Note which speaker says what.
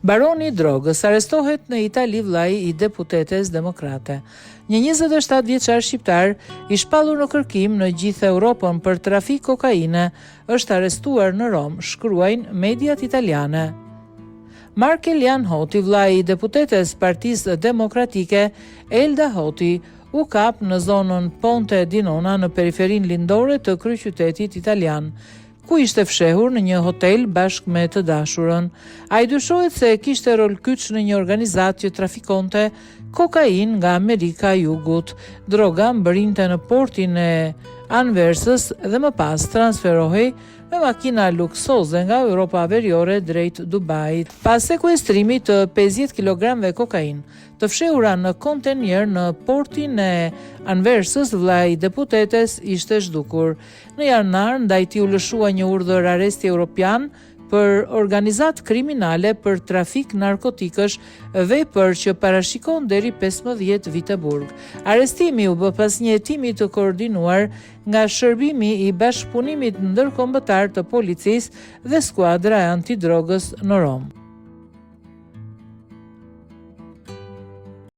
Speaker 1: Baroni i drogës, arrestohet në Itali vëllai i deputetes demokrate. Një 27 vjeçar shqiptar i shpallur në kërkim në gjithë Europën për trafik kokaine është arrestuar në Romë, shkruajnë mediat italiane. Markelian Hoti, vëllai i deputetes Partisë Demokratike, Elda Hoti, u kap në zonën Ponte di Nona në periferinë lindore të kryeqytetit italian, ku ishte fshehur në një hotel bashkë me të dashurën. Ai dyshohet se kishte rol kyç në një organizatë që trafikonte kokainë nga Amerika e Jugut. Droga mbërrinte në portin e Anversës dhe më pas transferohej me makina luksoze nga Europa Veriore drejt Dubait. Pas sekuestrimit të 50 kilogramëve kokainë, të fshehura në kontenier në portin e Anversës, vëllai i deputetes ishte zhdukur. Në janar, ndaj tij u lëshua një urdhër arresti europian për organizatë kriminale për trafik narkotikësh, vepër që parashikon deri 15 vite burg. Arrestimi u bë pas një hetimi të koordinuar nga Shërbimi i Bashkëpunimit Ndërkombëtar të Policisë dhe Skuadra e Antidrogës në Romë.